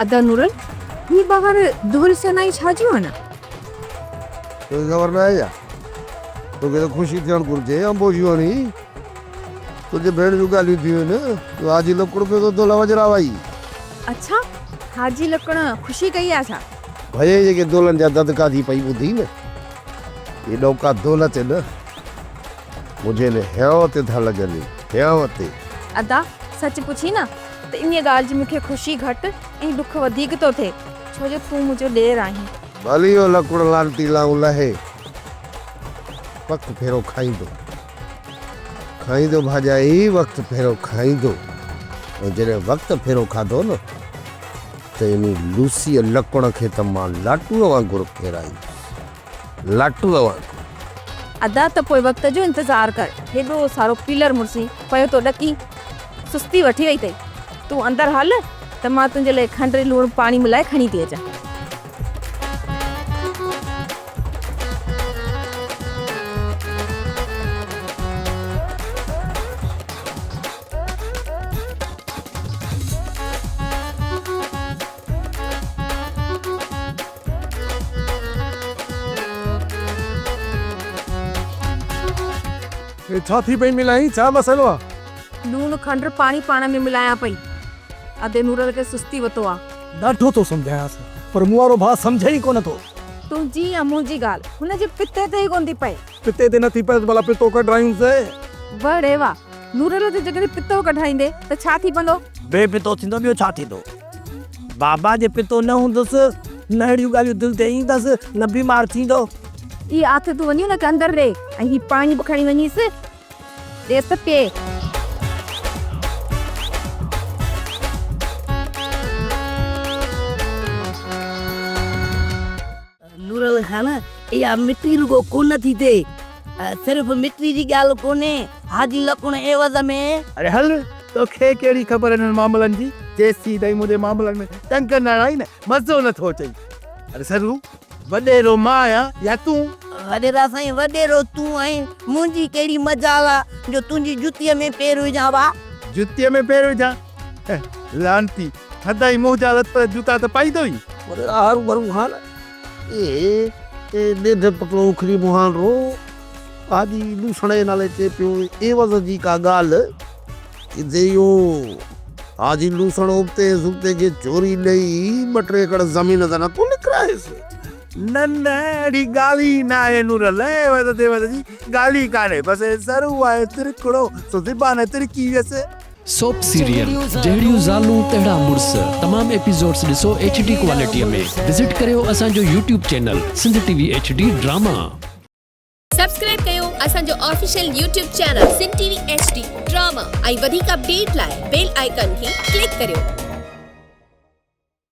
ادا نورل، هي ٻاهر دهل شرنائي ڇا جون آهن؟ توکي خبر ناهي ڇا؟ توکي ته خوشي ٿيڻ گهرجي، انبوشيون هڻي تنهنجي ڀيڻ جون ڳالهيون ٿيون آهن جو حاجي لڪڻ پيو ٿو دهل وڄرائي. اڇا، حاجي لڪڻ خوشي ڪئي آهي ڇا؟ ڀيي جيڪي دهلن جا دڌڪا ٿي پئي ٻڌي نه، اهي ڏوڪا دهل تي نه، منهنجي هن هيانء تي ٿا لڳن، هيانء تي. ادا، سچ پڇين نه ته انهيء ڳالهه جي مون کي خوشي گهٽ ۽ ڏک وڌيڪ ٿو ٿئي، ڇو جو تون منهنجو ڏير آهين. ڀلي اهو لڪڙ لعنتي لائون لهي، وقت ڦيرو کائيندو. کائيندو ڀاڄائي، وقت ڦيرو کائيندو. ۽ جڏهن وقت ڦيرو کاڌو نه ته انهي لوسيء لڪڙ کي ته مان لاٽوء وانگر ڦيرائيندس. لاٽوء وانگر. ادا ته پوء وقت جو انتظار ڪر. هيڏو سارو پيلر مڙسين پيو ٿو ڏڪين. سستي وٺي وئي اٿئي. تون اندر هل ته مان تنهنجي لاء کنڊ ۽ لوڻ پاڻي ملائي کڻي ٿي اچان. هي ڇا ٿي پئي ملائين، ڇا مسئلو آ؟ لوڻ کنڊ پاڻي پاڻ ۾ ملايان پئي. ادي نورل کي سستي وتو آ. ڏاڍو ٿو سمجهايانس پر مون وارو ڀاء سمجهي ئي ڪونه ٿو. تنهنجي يا منهنجي ڳالهه هن جي پتي تي ئي ڪونه ٿي پئي. پتي تي نه ٿي پئي ته ڀلا پتو ڪڍرايونس. واهه ڙي واهه، نورل تي جيڪڏهن پتو ڪڍرائيندي ته ڇا ٿي پوندو؟ بي پتو ٿيندو ٻيو ڇا ٿيندو؟ بابا جي پتو نه هوندس، نه اهڙيون ڳالهيون دل تي ايندس، نه بيمار ٿيندو. اهي آٿتون وڃي هن کي اندر ڏي ۽ هي پاڻي به کڻي وڃيس ڏيس ته پيئي. نورل خان، اها مٽي رڳو ڪونه ٿي ٿئي. صرف مٽي جي ڳالهه ڪونهي، حاجي لڪڻ عيوض ۾. اڙي هل، توکي ڪهڙي خبر انهن معاملن جي، جيسين تائين منهنجي معاملن ۾ ٽنگ نه هڻائين نه، مزو نه ٿو اچئي. اڙي سرو، وڏيرو مان آهيان يا تون؟ وڏيرا سائين، وڏيرو تون آهين، منهنجي ڪهڙي مجال آ جو تنهنجي جتيء ۾ پير وجهان وا. جتيء ۾ پير وجهان؟ لعنتي، سدائين منهنجا لت جوتا ته پائيندو ئي. وڏيرا هروڀرو هان، اي ڏيڍ پتلو اکري مهانڊو، حاجي لوسڻ جي نالي چئي پيو، عيوض جي ڪا ڳالهه، ڪٿي اهو حاجي لوسڻ ابتي سبتي کي چوري ڏئي ٻه ٽي ايڪڙ زمين ته نه ٿو لکرائيس. نه نه اهڙي ڳالهه ئي ناهي نورل، عيوض تيوض جي ڳالهه ئي ڪانهي، بس سرو آهي ترڪڙو، سو زبان ترڪي ويس. سوپ سيريل جهڙيون زالون تهڙا مڙس تمام ايپيسوڊس ڏسو ايڇ ڊي ڪوالٽي ۾ وزٽ ڪريو اسان جو YouTube channel Sindh T V H D drama. Subscribe ڪيو اسان جو official YouTube channel Sindh T V H D drama ۽ وڌيڪ اپڊيٽ لاء بيل آئيڪان کي ڪلڪ ڪريو.